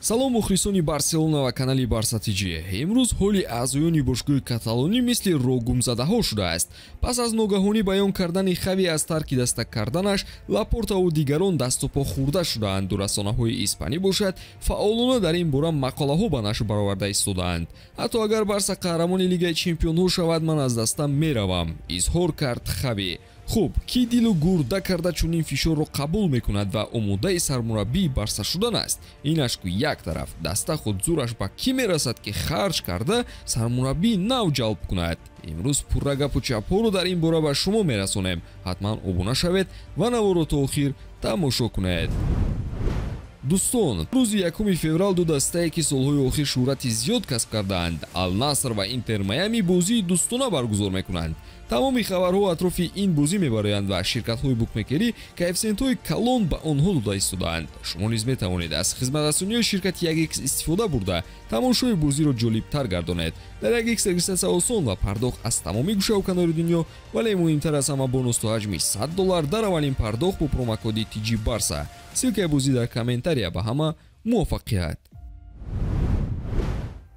Салом мухлисони Барселона ва канали Барса ТЖ. Имрӯз ҳоли аъзоёни бошгоҳи каталонӣ мисли роҳгумзадаҳо шудааст. Пас аз ногаҳонӣ баён кардани Хави аз тарки даста карданаш, Лапортаву дигарон дасту по хӯрда шудаанд. Расонаҳои испанӣ бошад, фаъолона дар ин бора мақолаҳо ба нашр бароварда истодаанд. Ҳатто агар Барса қаҳрамони Лигаи чемпионҳо шавад, ман аз даста меравам, изҳор кард Хави. Хуб, ки дилу гурда карда чунин фишорро қабул мекунад ва омодаи сармураббии Барса шудан аст? Инаш ку як тараф, даста худ зӯраш ба кӣ мерасад, ки харҷ карда сармураббии нав ҷалб кунад? Имрӯз пурра гапу чапҳоро дар ин бора ба шумо мерасонем. Ҳатман обуна шавед ва наворо то охир тамошо кунед. Дӯстон, рӯзи 1 феврал ду дастае, ки солҳои охир шӯҳрати зиёд касб кардаанд, Ал-Наср ва Интер Майами, бозии дӯстона баргузор мекунанд. Тамоми хабарҳо атрофи ин бозӣ мебароянд ва ширкатҳои букмекерӣ коэффисиентҳои калон ба онҳо дода истодаанд. Шумо низ метавонед аз хизматрасониҳои ширкати 1x истифода бурда, тамошои бозиро ҷолибтар гардонед. Дар 1x регистратсия осон ва пардохт аз тамоми гӯшаву канори дунё, вале муҳимтар аз ҳама бонус то ҳаҷми $100 дар аввалин пардохт бо промокоди TG Barsa. Ссылкаи бозӣ дар комментария. Ба ҳама муваффақият.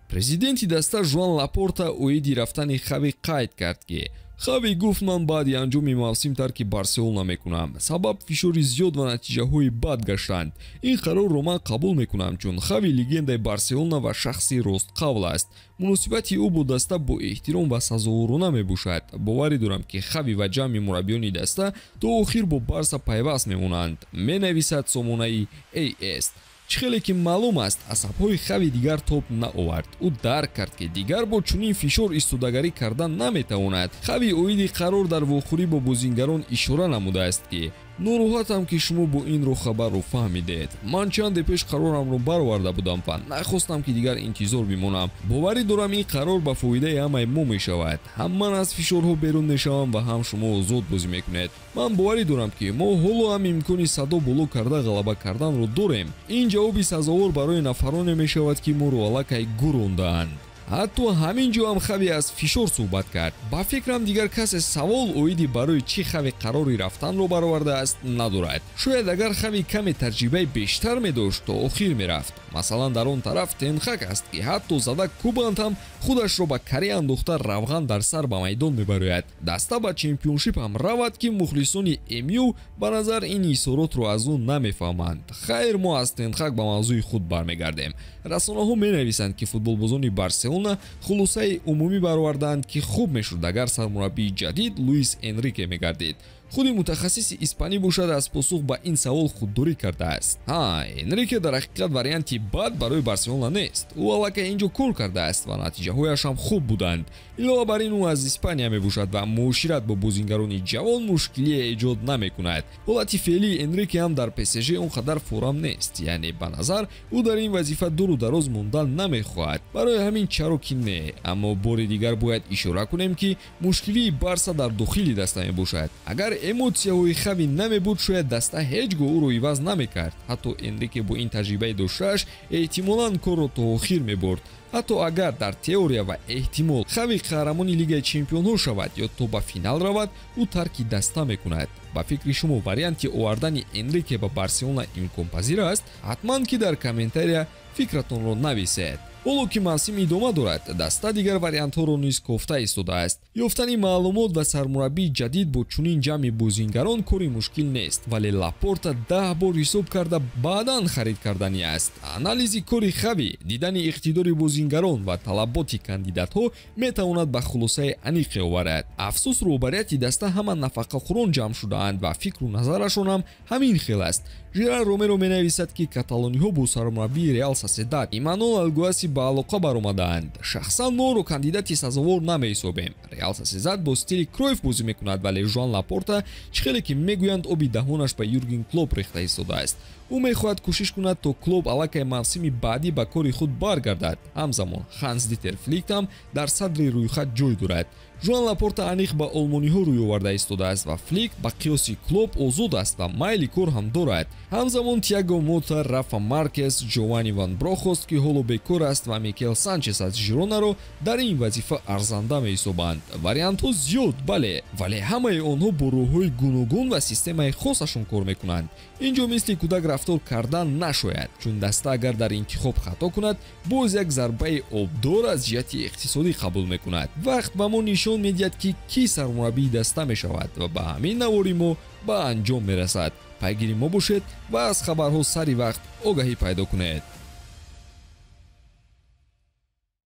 Президенти даста Жуан Лапорта оиди рафтани Хави қайд кард, ки Хави гуфт: ман баъди анҷоми мавсим тарки Барселона мекунам. Сабаб фишори зиёд ва натиҷаҳои бад гаштанд. Ин қарорро ман қабул мекунам, чун Хави легендаи Барселона ва шахси ростқавл аст. Муносибати ӯ бо даста бо эҳтиром ва сазоворона мебошад. Боварӣ дорам, ки Хави ва ҷамъи мураббиёни даста то охир бо Барса пайваст мемонанд, менависад сомонаи AS. Чӣ хеле ки маълум аст, асабҳои Хави дигар тоб наовард. Ӯ дарк кард, ки дигар бо чунин фишор истодагарӣ кардан наметавонад. Хави оиди қарор дар вохӯрӣ бо бозингарон ишора намудааст, ки нороҳатам, ки шумо бо ин роҳ хабарро фаҳмидед. Ман чанде пеш қарорамро бароварда будам ва нахостам, ки дигар интизор бимонам. Боварӣ дорам, ин қарор ба фоидаи ҳамаи мо мешавад. Ҳам ман аз фишорҳо берун мешавам ва ҳам шумо озод бозӣ мекунед. Ман боварӣ дорам, ки мо ҳоло ҳам имкони садо боло карда ғалаба карданро дорем. Ин ҷавоби сазовор барои нафароне мешавад, ки моро аллакай гурондаанд. Ҳатто ҳамин ҷо ҳам Хави аз фишор суҳбат кард. Ба фикрам, дигар касе савол оиди барои чӣ Хави қарори рафтанро баровардааст надорад. Шояд агар Хави каме таҷрибаи бештар медошт, то охир мерафт. Масалан, дар он тараф Тенхак аст, ки ҳатто зада кубанд ҳам худашро ба каре андохта равған дар сар ба майдон мебарояд. Даста ба чемпионшип ҳам равад, ки мухлисони МЮ ба назар ин изҳоротро аз ӯ намефаҳманд. Хайр, мо аз Тенхак ба мавзӯи худ бармегардем. Расонаҳо менависанд, ки футболбозони Барселона хулосаи умумӣ баровардаанд, ки хуб мешуд, агар сармураббии ҷадид Луис Энрике мегардид. Худи мутахассиси испанӣ бошад, аз посух ба ин савол худдорӣ кардааст. Ҳа, Энрике дар ҳақиқат варианти бад барои Барселона нест. Ӯ аллакай инҷо кор кардааст ва натиҷаҳояш ҳам хуб буданд. Илова бар ин, ӯ аз Испания мебошад ва муошират бо бозингарони ҷавон мушкилие эҷод намекунад. Ҳолати феълии Энрике ҳам дар ПСЖ он қадар форам нест, яъне ба назар ӯ дар ин вазифа дуру дароз мондан намехоҳад. Барои ҳамин чаро ки не? Аммо бори дигар бояд ишора кунем, ки мушкилии Барса дар дохили даста мебошад. Агар эмотсияҳои Хави намебуд, шояд даста ҳеҷ гоҳ ӯро иваз намекард. Ҳатто Энрике бо ин таҷрибаи доштааш эҳтимолан корро то охир мебурд. Ҳатто агар дар теория ва эҳтимол Хави қаҳрамони Лигаи чемпионҳо шавад ё то ба финал равад, ӯ тарки даста мекунад. Ба фикри шумо, варианти овардани Энрике ба Барселона имконпазир аст? Ҳатман ки дар комментария фикратонро нависед. Ҳоло ки мавсим идома дорад, даста дигар вариантҳоро низ кофта истодааст. Ёфтани маълумот ва сармураббии ҷадид бо чунин ҷамъи бозингарон кори мушкил нест, вале Лапорта 10 бор ҳисоб карда баъдан харид кардани аст. Анализи кори Хави, дидани иқтидори бозингарон ва талаботи кандидатҳо метавонад ба хулосаи аниқе оварад. Афсӯс, роҳбарияти даста ҳама нафақахӯрон ҷамъ шудаанд ва фикру назарашон ҳам ҳамин хел аст. Жерар Ромеро менависад, ки каталониҳо бо сармураббии Реал Соседад Иманол Алгуаси ба алоқа баромадаанд. Шахсан мо ӯро кандидати сазовор намеҳисобем. Реал Соседад бо стили Кройф бозӣ мекунад, вале Жуан Лапорта, чӣ хеле ки мегӯянд, оби даҳонаш ба Юрген Клоп рехта истодааст. Ӯ мехоҳад кӯшиш кунад, то Клоп аллакай мавсими баъдӣ ба кори худ баргардад. Ҳамзамон Ханс Дитер Флик ҳам дар садри рӯйхат ҷой дорад. Жуан Лапорта аниқ ба олмониҳо рӯй оварда истодааст ва Флик ба қиёси Клоп озод аст ва майли кор ҳам дорад. Ҳамзамон Тиаго Мота, Рафа Маркес, Ҷовани ван Брохост, ки ҳоло бекор аст, ва Микел Санчес аз Жиронаро дар ин вазифа арзанда меҳисобанд. Вариантҳо зиёд, бале, вале ҳамаи онҳо бо роҳҳои гуногун ва системаи хосашон кор мекунанд. Инҷо мисли кӯдак рафтор кардан нашояд, чун даста агар дар интихоб хато кунад, боз як зарбаи обдор аз ҷиҳати иқтисодӣ қабул мекунад. Вақт ба мо нишон медиҳад, ки кӣ сармураббии даста мешавад ва ба ҳамин навори мо ба анҷом мерасад. Пайгири мо бошед ва аз хабарҳо сари вақт огаҳӣ пайдо кунед.